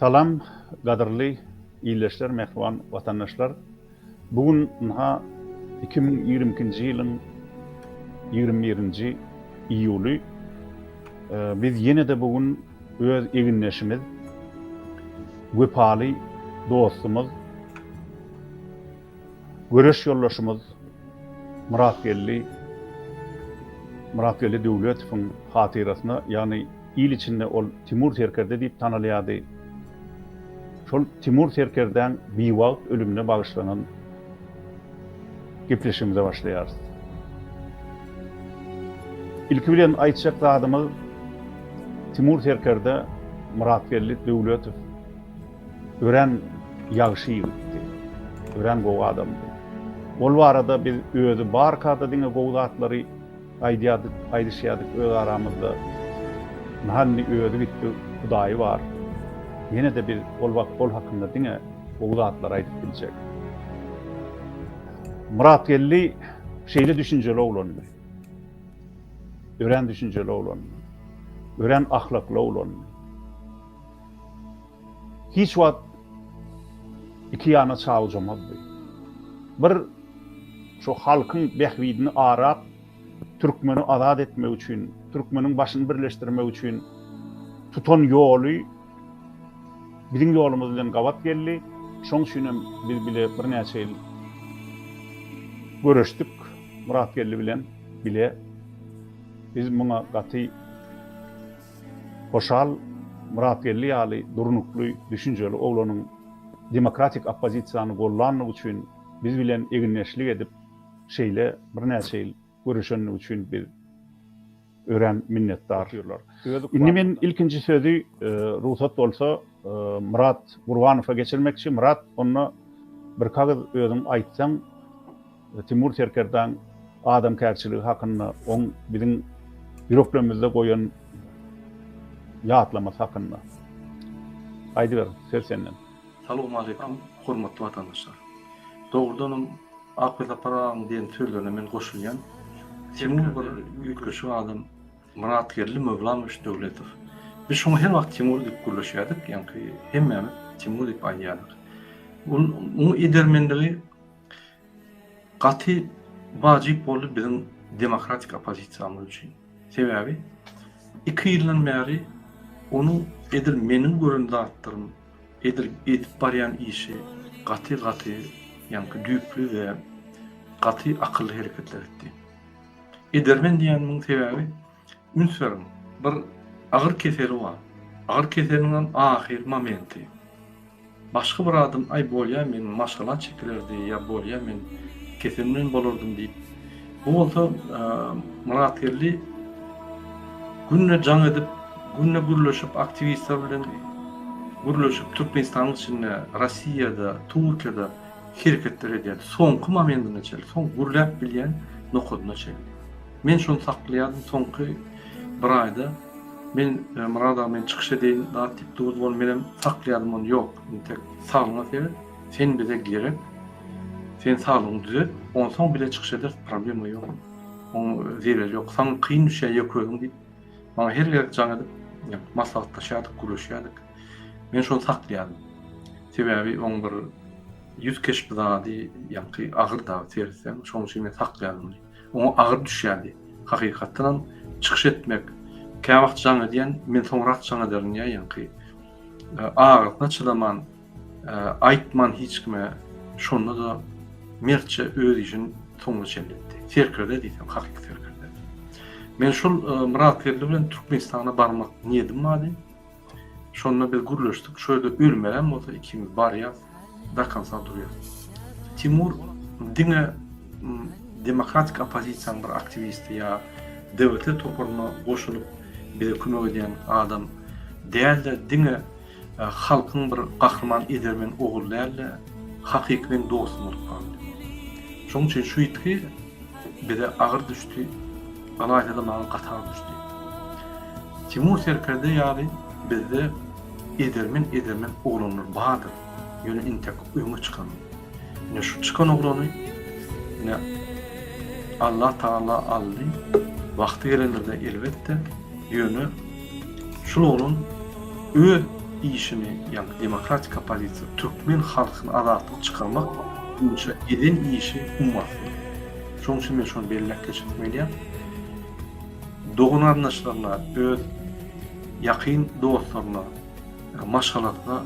Salam gadyrly ildeşler, mähriban watandaşlar! Bu gün ynha 2022-nji ýylyň 21-nji iýuly. Biz ýene-de bu gün öz egindeşimiz, wepaly dostumyz, Göreş ýoldaşymyz Myratgeldi Myratgeldi Döwletowyň hatyrasyna, ýagny il içinde ol Timur serkerde diýip tanalýardy. Şol Timur serkerdäň biwagt ölümine bagyşlanan gepleşigimize başlaýarys. Ilki bilen aýtjak zadymyz Timur serkerde Myratgeldi Döwletow Örän ýagşy ýigitdi. Örän gowy adamdy. Ol barada biz özi barka-da diňe gowy zatlary aýdýardyk, aýdyşýardyk öz aramyzda. Ynha indi özi gitdi, Hudaýy bar. Ýene-de biz ol wagt ol hakynda diňe gowy zatlary aýdyp biljek. Myratgeldi şeýle düşünjeli oglandy. Örän düşünjeli oglandy. Örän ahlakly oglandy. Hiç wagt iki ýana çawjamazdy. Bir şu halkyň bähbidini arap, türkmeni azat etmek üçin, türkmeniň başyny birleşdirmek üçin tutan ýoly biziň ýolumyz bilen gabat geldi. Şoň üçin hem biz bile birnäçe ýyl göreşdik Myratgeldi bilen bile. Biz muňa gaty Hoşal Myratgeldi ýaly durnukly, düşünjeli oglanyň demokratik oppozisiýany gollandygy üçin, biz bilen egindeşlik edip, şeýle birnäçe ýyl göreşendigi üçin biz örän minnetdar. Indi men ilkinji sözi rugsat bolsa Myrat Gurbanowa geçirmekçi. Myrat, onda birki agyz özüň aýtsaň. Timur serkerdäň adamkärçiligi hakynda, oň biziň ýüreklerimizde goýan ýatlamasy hakynda. Aýdyber, söz senden. Salowmaleýkim hormatly watandaşlar. Dogrudanam Akbek Sapar agaň diýen sözlerine men goşulýan. Timur bir üýtgeşik adam. Myratgeldi Möwlamowiç Döwletow. Biz şoňa her wagt Timur diýip gürleşýärdik, ýaňky hemmämiz Timur diýip aýdýardyk. Onuň edermenligi Gaty wajyp boldy biziň demokratik oppozisiýamyz üçin. Sebäbi iki ýyldan bäri onuň edil meniň gören zatlarym, edil edip barýan işi gaty gaty ýaňky düýpli we gaty akylly hereketler etdi. Edermen diýenimiň sebäbi üns beriň, bir agyr keseli bar. Agyr keseliniňem ahyry momenti. Başga bir adam aý bolýa men maşgala çekilerdi ýa bolýa men kesel bilen bolardym diýip. Bu bolsa Myratgeldi günde jaň edip, günde gürleşip aktiwistler bilen gürleşip Türkmenistanyň içinde, Rossiýada, Türkiýede hereketler edýärdi. Soňky momendine çenli, soň gürläp bilýän nokadyna çenli. Men şony saklaýardym soňky bir aýda. Men Myrat aga men çykyş edeýin zat diýip durdy ol menem saklaýardym ony ýok intek saglygyňa seret sen bize gerek sen saglygyňy düzet onsoň bile çykyş ederis problema ýok oň zereri ýok saňa kyn düşýär ýeke özüň diýip maňa her gezek jaň edip maslahatlaşýardyk gürleşýärdik men şony saklaýardym sebäbi oň bir ýüz keşbi zady ýaňky agyr dagy seretseň şoň üçin men saklaýardym ony. Oňa agyr düşýärdi. Hakykatdanam çykyş etmek, käwagt jaň edýän, men soňrak jaň ederin diýýär ýaňky. Agyrysyna çydaman, aýtman hiç kime, şonda-da mertçe öz işini soňuna çenli etdi. Serkerde diýseň, hakyky serkerde. Men şol Myratgeldi bilen Türkmenistana barmak niýedim bardy. Şonda biz gürleşdik, şo ýerde ölmelem bolsa ikimiz barýas, do konca durýas. Timur diňe demokratik oppozisiýanyň bir aktiwisti ýa DWT toparyna goşulyp bize kömek edýän adam dälde, diňe halkyň bir gahryman edermen ogly dälde, hakyky meň dostum bolup galdy. Şonuň üçin şu ýitgi bize agyr düşdi, ylaýta-da maňa gaty agyr düşdi. Timur serkerde ýaly bizde edermen edermen oglanlar bardyr, ýöne intek öňe çykanok. Ine şu çykan oglany ine Allah Tagala aldy, wagty gelendirde elbetde, ýöne şul oglan öz. işini, ýagny demokratik oppozisiýa, türkmen halkyny azatlyga çykarmak boýunça eden işi ummasyz. Şonuň üçin men şony belläp geçesim gelýär. Dogan-garyndaşlaryna, öz ýakyn dostlaryna, maşgalasyna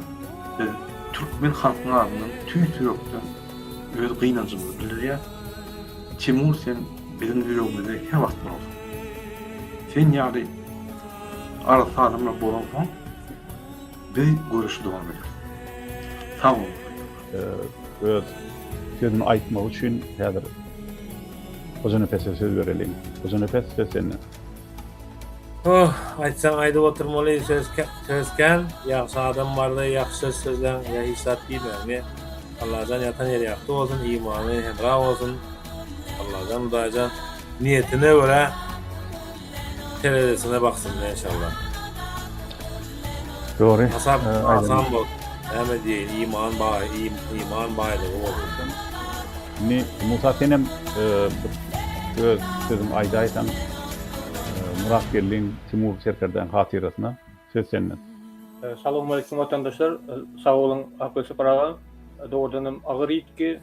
biz türkmen halkynyň adyndan tüýs ýürekden öz gynanjymyzy bildirýäris. Timur sen biziň ýüregimizde her wagt bolarsyň. Sen ýaly arassa adamlar bolansoň biz göreşi dowam ederis. Sag boluň. Öz sözüni aýtmagy üçin häzir Hojanepese söz bereliň. Hojanepes söz sende. Oh, aýtsaň aýdyp oturmaly söz söz kän, ýagşy adam barda ýagşy söz sözläň ýa hiç zat diýmäň. Allajan ýatan ýeri ýagty bolsun, imany hemra bolsun. Allajan Hudaýjan niýetine görä terezisine baksyn enşallah. Dogry. Asan asan bol. Näme diýeýin, iman baý, iman baýlygy bolsun. Indi Musa senem bir öz sözüňi aýdaýsaň Myratgeldiň Timur serkerdäň hatyrasyna söz senden. Salowmaleýkim watandaşlar sag boluň Akgül Sapar aga dogrudanam agyr ýitgi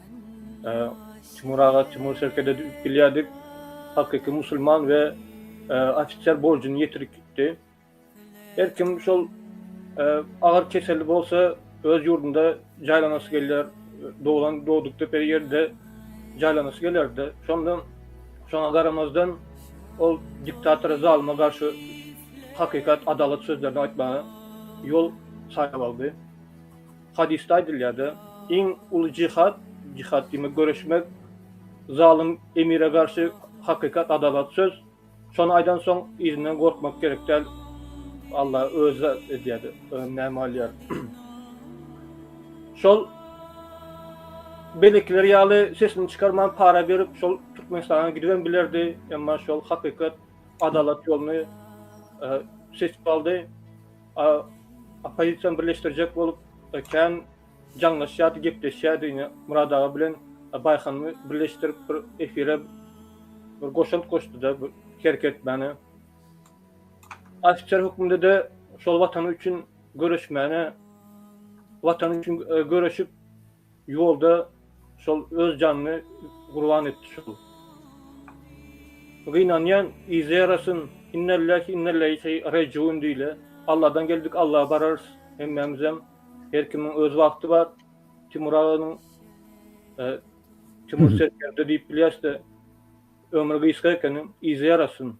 Timur aga Timur serkerde diýip bilýärdik hakyky musulman we ofiser borjuny ýetirip gitdi. Her kim şol agyr keselli bolsa öz ýurdunda jaýlanasy gelýär. Doglan dogduk depe ýerde jaýlanasy gelerdi. Şonda şoňa garamazdan ol diktatora zalyma garşy hakykat adalat sözlerini aýtmaga ýol saýlap aldy. Hadysda aýdylýar-da, iň uly jihad, jihad diýmek göreşmek, zalym emire garşy hakykat adalat söz. Şony aýdan soň yzyndan gorkmak gerek däl. Allah özi edýär, näme alýar. Şol beýlekiler ýaly sesini çykarman para berip şol Türkmenistana gidibem bilerdi, emma şol hakykat, adalat ýoluny seçip aldy. Oppozisiýany birleşdirjek bolup kän jaňlaşýardy, gepleşýärdi. Ine, Myrat aga bilen Baýhany birleşdirip bir efire bir goşant goşdy-da bu hereket etmäne. Ofiser hökmünde-de şol watany üçin göreşmäne, watany üçin göreşip ýolda şol öz janyny gurban etdi şol. Gynanýan, yza ýarasyn, innälillahi innäileýhi rajiun diýle. Alladan geldik, Allaha bararys hemmämizem. Her kimiň öz wagty bar. Timur aganyň Timur serkerde diýip bilýäs-de, ömri gysga ekeni, yzy ýarasyn.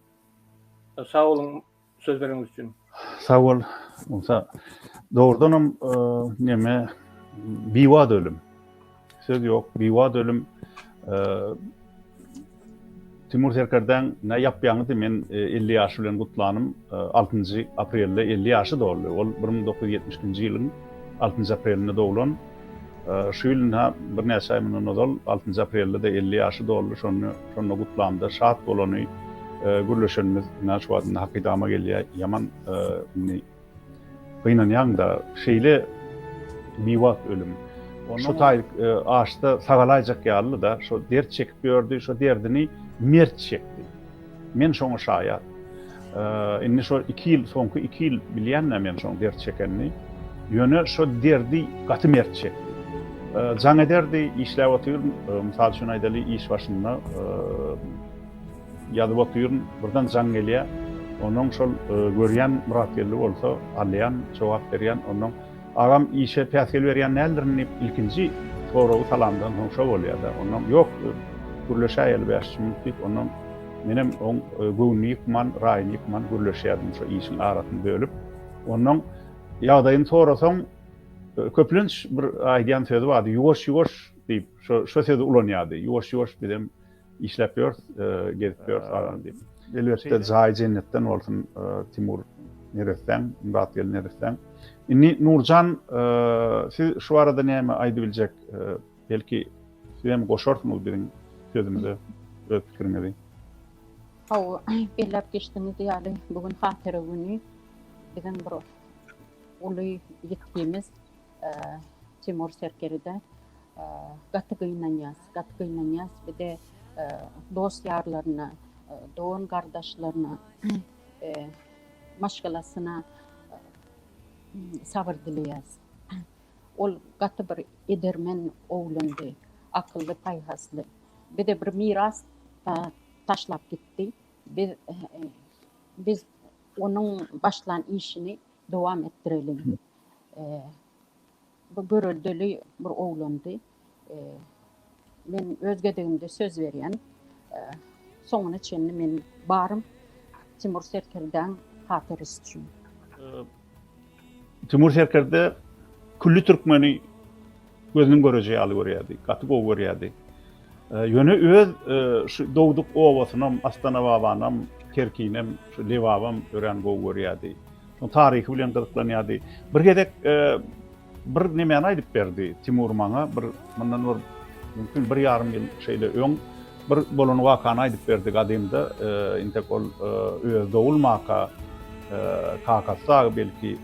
Sag boluň söz bereniňiz üçin. Sag bol, Musa. Dogrudanam neme biwagt ölüm. Söz ýok, biwagt ölüm. Timur serkerdäň nä ýap-ýaňydy, men 50 ýaşy bilen gutlanym, altynjy aprelde 50 ýaşy doldy. Ol 1972-nji ýylyň altynjy aprelinde doglan. Şu ýyl ynha birnäçe aý mundan ozal altynjy aprelde-de 50 ýaşy doldy. Şony şonda gutlamda şat bolany gürleşenimiz ynha şu wagt indi hakydama gelýär. Ýaman indi Gynanýaň-da, şeýle biwagt ölüm. Şu taý aşda sagalaýjak ýalydy-da, şo dert çekip ýördi, şo derdini mert çekdi. Men şoňa şaýat. Indi şo iki ýyl, soňky iki ýyl bilýän-dä men şoň dert çekenini. Ýöne şo derdi gaty mert çekdi. Jaň ederdi, işläp otyryn, mysal üçin aýdaly, iş başynda Ýazyp otyryn, birden jaň gelýär. Onnoň şol görýän Myratgeldi bolsa, alýan, jogap berýän. Onnoň, Agam, işe päsgel berýän däldirin diýip, ilkinji soragy salamdan soň şo bolýar-da. Onnoň, Ýok, gürleşäýeli bäş-üç minut diýip, onnoň menem oň göwnüni ýykman, raýyny ýykman gürleşýärdim şo işiň arasyny bölüp. Onnoň ýagdaýyny sorasaň, köplenç bir aýdýan sözi bardy, Ýuwaş-ýuwaş diýip, şo sözi ulanýardy. Ýuwaş-ýuwaş bizem Işläp ýörüs, gezip ýörüs agam diýip. Elbetde jaýy jennetden bolsun Timur neressäň, Myratgeldi neressäň. Indi Nurjan siz şu barada näme aýdybiljek? Belki siz hem goşarsyňyz biziň sözümize öz pikiriňizi. Hawa, belläp geçdiňiz ýaly, bu gün hatyra güni. Biziň bir uly ýitgimiz Timur serkeride. Gaty gynanýas, gaty gynanýas. Bir-de dost-ýarlaryna, dogan-gardaşlaryna, maşgalasyna. sabyr dileýäs. Ol gaty bir edermen oglandy, akylly, paýhasly. Bize bir miras taşlap gitdi. Biz biz onuň başlan işini dowam etdireliň. Bu göreldeli bir oglandy. Men öz gezegimde söz berýän. Soňuna çenli men barym Timur serkerdäň hatyrasy üçin. Timur serkerde külli türkmeni gözüniň göreji ýaly görýärdi, gaty gowy görýärdi. Ýöne öz şu dogduk obasynam, Astanababanam, Kerkinem, şu Lebabam örän gowy görýärdi. Şoň taryhy bilen gyzyklanýardy. Bir gezek bir nemäni aýdyp berdi Timur maňa, bir mundan bir mümkin bir ýarym ýyl şeýle öň bir bolan wakany aýdyp berdi gadymda, intek ol özi dogulmaka, kakasy dagy belki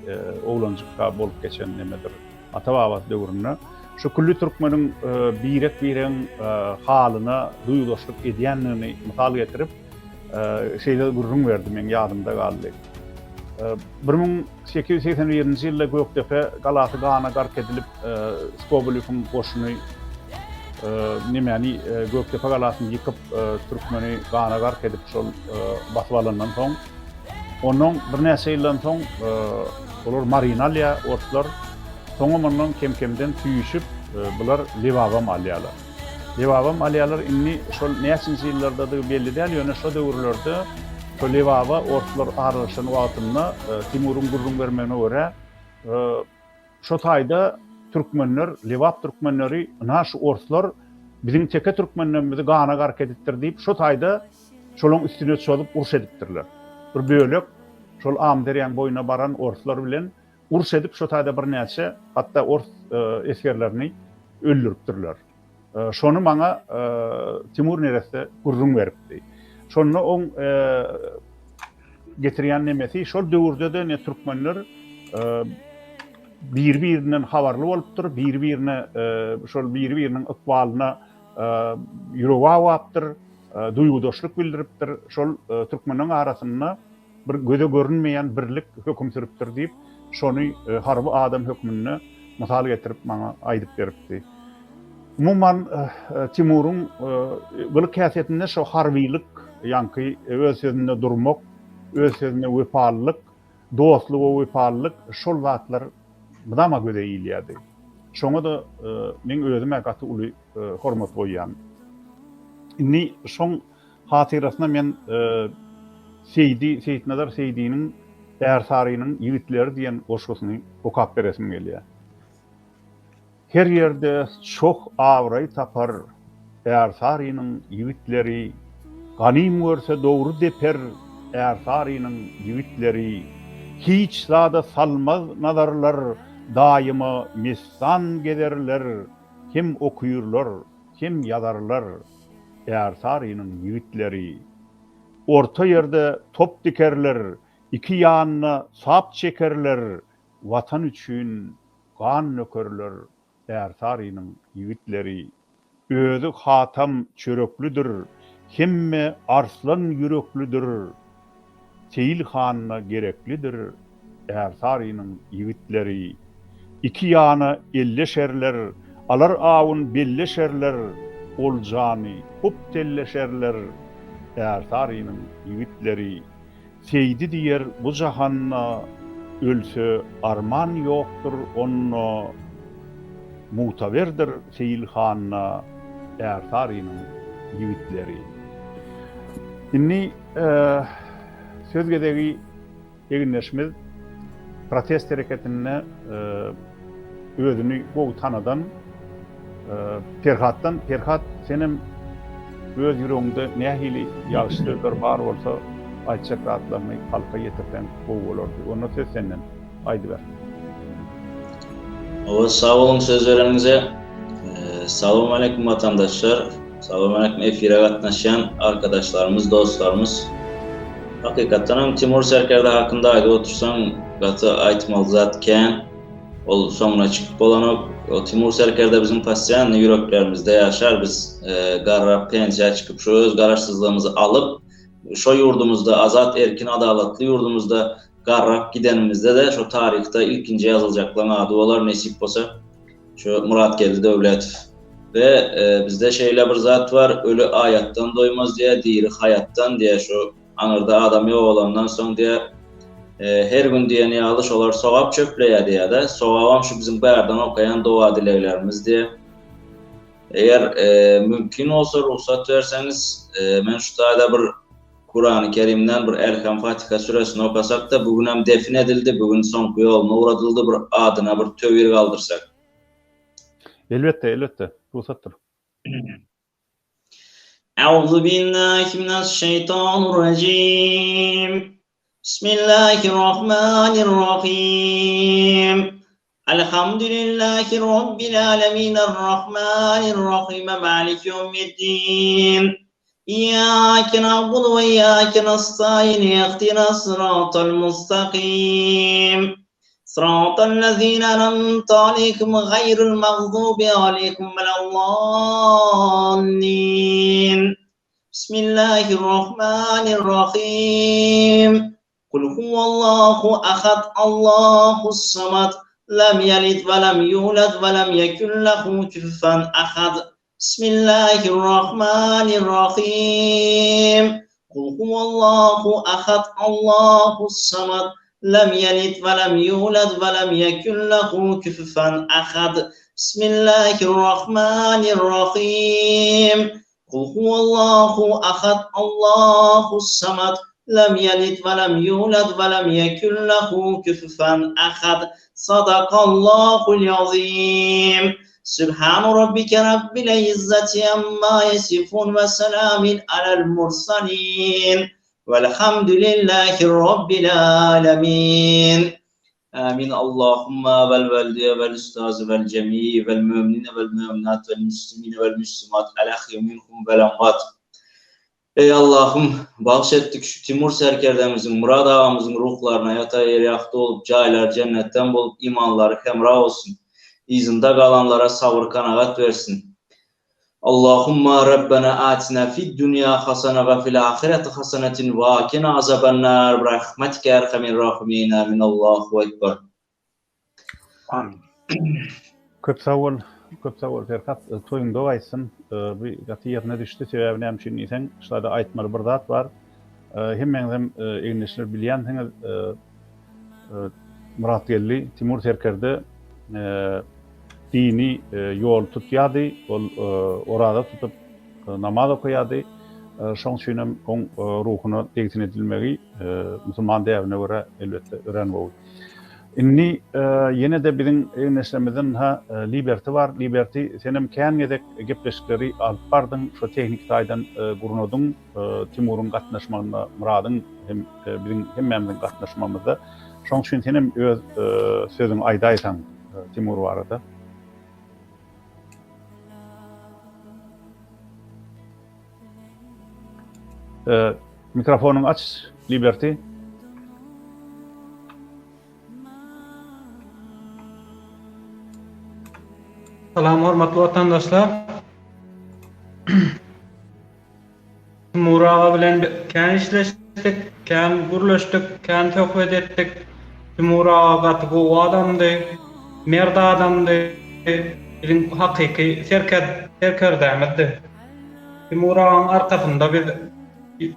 oglanjykka bolup geçen nemedir, ata-babasy döwründe şu külli türkmeniň birek-biregiň halyna duýgudaşlyk edýändigini mysal getirip, şeýle gürrüň berdi, meň ýadymda galdy. 1881-nji ýylda Gökdepe galasy gana gark edilip, Skobelewiň goşuny nemäni Gökdepe galasyny ýykyp, türkmeni gana gark edip şol basyp alandan soň, ondan birnäçe ýyldan soň olar Maryny alýar, orslar. Soňam ondan kem-kemden süýşüp, bular Lebabam alýarlar. Lebabam alýarlar, indi şol näçinji ýyllardadygy belli däl, ýöne şo döwürlerde şo Lebaba orslar aralaşan wagtynda Timuryň gürrüň bermegine görä, şo taýda türkmenler, Lebap türkmenleri, ynha şu orslar biziň teke türkmenlerimizi gana gark edipdir diýip, şo taýda şolaň üstüne çozup uruş edipdirler. Bir bölek şol Amyderýaň boýuna baran orslar bilen Uruş edip şo taýda birnäçe hatda ors esgerlerini öldüripdirler. Şony maňa Timur neresse gürrüň beripdi. Şonda oň getirýän nemesi şol döwürde-de ne türkmenler biri-birinden habarly bolupdyr, biri-birine şol biri-biriniň ykbalyna ýüregi awapdyr, duýgudaşlyk bildiripdir. Şol türkmenleriň arasynda bir göze görünmeýän birlik höküm sürüpdir diýip, şony harby adam hökmünde mysal getirip maňa aýdyp beripdi. Umuman, Timuryň gylyk-häsiýetinde şo harbylyk, ýaňky öz sözünde durmak, öz sözüne wepalylyk, dostluga wepalylyk, şol zatlar mydama göze ilýärdi. Şoňa-da meň özüm-ä gaty uly hormat goýýan. Indi şoň Hatyrasyna men Seýdi, Seýitnazar Seýdiniň Ärsarynyň ýigitleri diýen goşgusyny okap beresim gelýär. Her ýerde çoh abraý tapar Ärsarynyň ýigitleri, Ganym görse dogry deper Ärsarynyň ýigitleri. Hiç zada salmaz nazarlar, Daýyma messan gezerler, Hem okyrlar, hem ýazarlar Ärsarynyň ýigitleri. Orta ýerde top dikerler, Iki ýanyna sap çekerler, Watan üçin gan dökerler Ärsarynyň ýigitleri. Özi hatam çöreklidir, Hemme arslan ýüreklidir, Seýil hanyna gereklidir Ärsarynyň ýigitleri. Iki ýana elleşerler, Alar awun belleşerler, Oljany hup telleşerler Ärsarynyň ýigitleri. Seýdi diýer bu jahanda, Ölse arman ýokdur onda, Mugtaberdir Seýil handa Ärsarynyň ýigitleri. Indi söz gezegi egindeşimiz protest hereketinde özüni gowy tanadan Perhatdan. Perhat senem öz ýüregiňde nähili ýagşy sözler bar bolsa aýtjak zatlaryňy halka ýetirseň gowy bolardy. Onda söz senden. Aýdyber. Hawa sag boluň söz bereniňize. Salowmaleýkim watandaşlar. Salowmaleýkim efire gatnaşýan arkadaşlarymyz, dostlarymyz. Hakykatdan hem Timur serkerde hakynda aýdyp otursaň gaty aýtmaly zat kän. Ol soňuna çykyp bolanok. O Timur serkerde biziň postoýanny ýüreklerimizde ýaşar. Biz garrap pensiýa çykyp şu öz garaşsyzlygymyzy alyp şo ýurdumyzda azat erkin adalatly ýurdumyzda. Garrap gidenimizde-de şo taryhda ilkinji ýazyljaklaň ady bolar nesip bolsa şu Myratgeldi Döwletow. We bizde şeýle bir zat bar, öli aýatdan doýmaz diýýär, diri haýatdan diýýär. Şu aňyrda adam ýogalandan soň diýýär, her gün diýen ýaly şolar sogap çöpleýär diýýär-de. Sogabam şu biziň bärden okaýan doga-dileglerimiz diýýär. Eger mümkin bolsa rugsat berseňiz, men şu taýda bir Kurany Kerimden bir Elham Fatiha süresini okasakda bu günem defin edildi, bu gün soňky ýoluna ugradyldy bir adyna bir töwir galdyrsak. Elbetde, elbetde, rugsatdyr. Euzubillahi mineşşeýtanirrajim. Bismillahirrahmanirrahim. Elhamdülillahi Rabbil alemin Errahmanirrahim Maliki ýevmiddin. Iyyake na'budu ve iyyake nestaîn Ihdinas sıratal mustaqim. Sıratal lezîne en'amte aleyhim gayril mağdubi aleyhim veleddâllin. Bismillahirrahmanirrahim. Kul huwallahu ahad Allahus samad lem yelid ve lem yulad ve lem yekun lehu küfüven ahad. Bismillahirrahmanirrahim. Kul huwallahu ahad Allahus samad lem yelid ve lem yulad ve lem yekun lehu küfüven ahad. Bismillahirrahmanirrahim. Kul huwallahu ahad Allahus samad lem yelid ve lem yulad ve lem yekun lehu küfüven ahad. Sadakallahul azim. Sübhan rabbike rabbil izzeti amma yasifun ve selamin alel mursalin. Velhamdülillahi rabbil alemin. Amin Allahumma vel veliye vel üstazi vel cemii vel müminine vel müminat vel müslimine vel müslimat el ahye minhum vel emvat. Eý Allahym, bagyş etdik şu Timur serkerdemiziň, Myrat agamyzyň ruhlaryna ýatar ýeri ýagty bolup, jaýlary jennetden bolup, imanlary hemra bolsun. Yzynda galanlara sabyr kanagat bersin. Allahumma Rabbena atina fid dunya hasana ve fil ahireti hasanetin ve kina azabennar bi rahmetike erhamer rahimin amin Allahu ekber. Amin. Köp sag bol, köp sag bol Perhat. Toýuň dogaýsyn. Bu gaty ýerine düşdi. Sebäbi näme üçin diýseň, şurada aýtmaly bir zat bar. Hemmäňizem egindeşler bilýänsiňiz, Myratgeldi Timur serkerde dini ýol tutýardy, ol oraza tutup namaz okaýardy. Şoň üçin hem oň ruhuna degsin edilmegi musulman däbine görä elbetde örän gowy. Indi ýene-de biziň egindeşlerimizden ha Liberty bar. Liberty senem kän gezek gepleşikleri alyp bardyň, şo tehniki taýdan gurnadyň. Timuryň gatnaşmagynda, Myradyň hem biziň hemmämiziň gatnaşmagymyzda. Şoň üçin senem öz sözüňi aýdaýsaň Timur barada. Mikrofonyňy aç, Liberty. Salam hormatly watandaşlar. Timur aga bilen kän işleşdik, kän gürleşdik, kän söhbet etdik. Timur aga gaty gowy adamdy, mert adamdy, biziň hakyky serkerdämizdi. Timur agaň arkasynda biz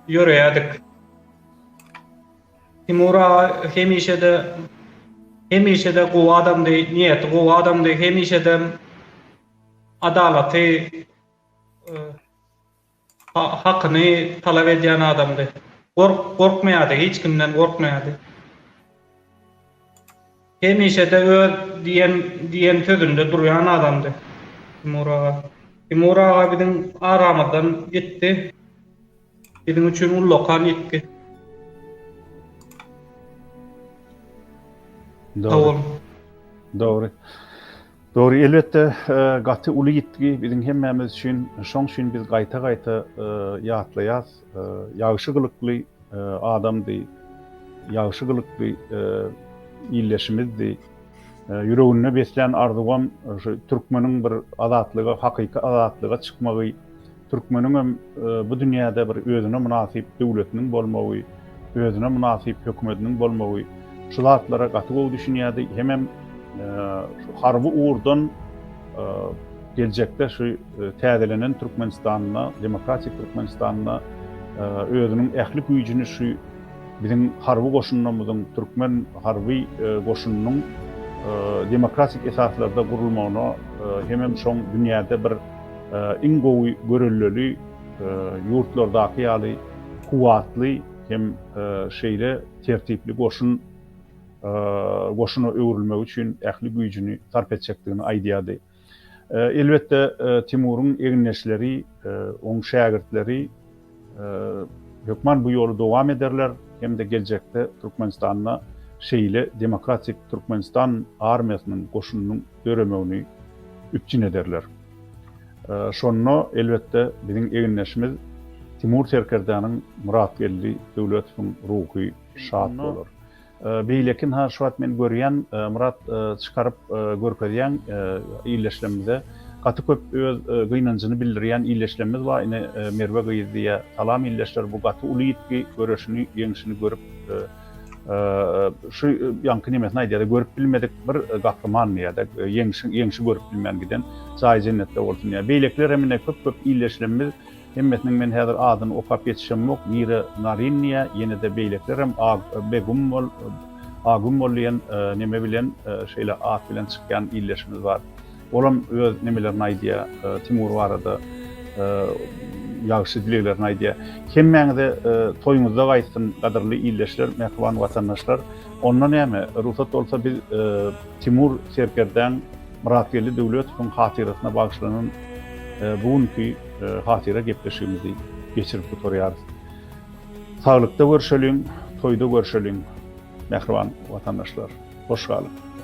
ýöreýärdik. Timur aga hemişe-de hemişe-de gowy adamdy, niýeti gowy adamdy, hemişe-de adalaty hakyny talap edýän adamdy. Gork gorkmaýardy, hiç kimden gorkmaýardy. Hemişe-de öz diýen diýen sözünde durýan adamdy Timur aga. Timur aga biziň aramyzdan gitdi. Biziň üçin ullakan ýitgi. Dogry. Dogry. Dogry, elbetde, gaty uly ýitgi biziň hemmämiz üçin. Şoň üçin biz gaýta-gaýta ýatlaýas. Ýagşy gylykly adamdy, ýagşy gylykly ildeşimizdi. Ýüreginde beslän arzuwam şu türkmeniň bir azatlyga, hakyky azatlyga çykmagy, türkmeniňem bu dünýäde bir özüne mynasyp döwletiniň bolmagy. özüne mynasyp hökümetiniň bolmagy şu zatlara gaty gowy düşünýärdi hemem şu harby ugurdan geljekde şu täzelenen Türkmenistanda, demokratik Türkmenistanda özüniň ähli güýjüni şu biziň harby goşunymyzyň, türkmen harby goşunynyň demokratik esaslarda gurulmagyna hemem şoň dünýäde bir iň gowy görelleli ýurtlardaky ýaly kuwwatly hem şeýle tertipli goşun goşuna öwrülmegi üçin ähli güýjüni sarp etjekdigini aýdýardy. Elbetde, Timuryň egindeşleri, oň şägirtleri hökman bu ýoly dowam ederler hem-de geljekde Türkmenistanda şeýle demokratik Türkmenistan armiýasynyň, goşunynyň döremegini üpjün ederler. Şonda, elbetde, biziň egindeşimiz Timur serkerdäniň Myratgeldi Döwletowyň ruhy şat bolar. Beýleki ynha şu wagt men görýän Myrat çykaryp görkezýäň ildeşlerimize gaty köp öz gynanjyny bildirýän ildeşlerimiz bar ine Merwe gyz diýýär salam ildeşler bu gaty uly ýitgi göreşini ýeňşini görüp şu ýaňky nemesini aýdýar görüp bilmedik bir gahryman diýýär ýeňşi ýeňşi görüp bilmän giden jaýy jennetde bolsun diýýär beýlekiler hem ine köp köp ildeşlerimiz Hemmesiniň men häzir adyny okap ýetişemok, Mire Narin diýýär, ýene-de beýlekilerem A Begum bol, Agüm bol diýen neme bilen, şeýle at bilen çykýan ildeşimiz bar. Olam öz nemelerini aýdýar, Timur barada ýagşy dileglerini aýdýar. Hemmäňize toýuňyzda gaýtsyn, gadyrly ildeşler, mähriban watandaşlar. Onda näme, rugsat bolsa biz Timur serkerdäň Myratgeldi Döwletowyň hatyrasyna bagyşlanan bu günki hatyra gepleşigimizi geçirip gutarýarys. Saglykda görşeliň, toýda görşeliň, mähriban watandaşlar! Hoş galyň!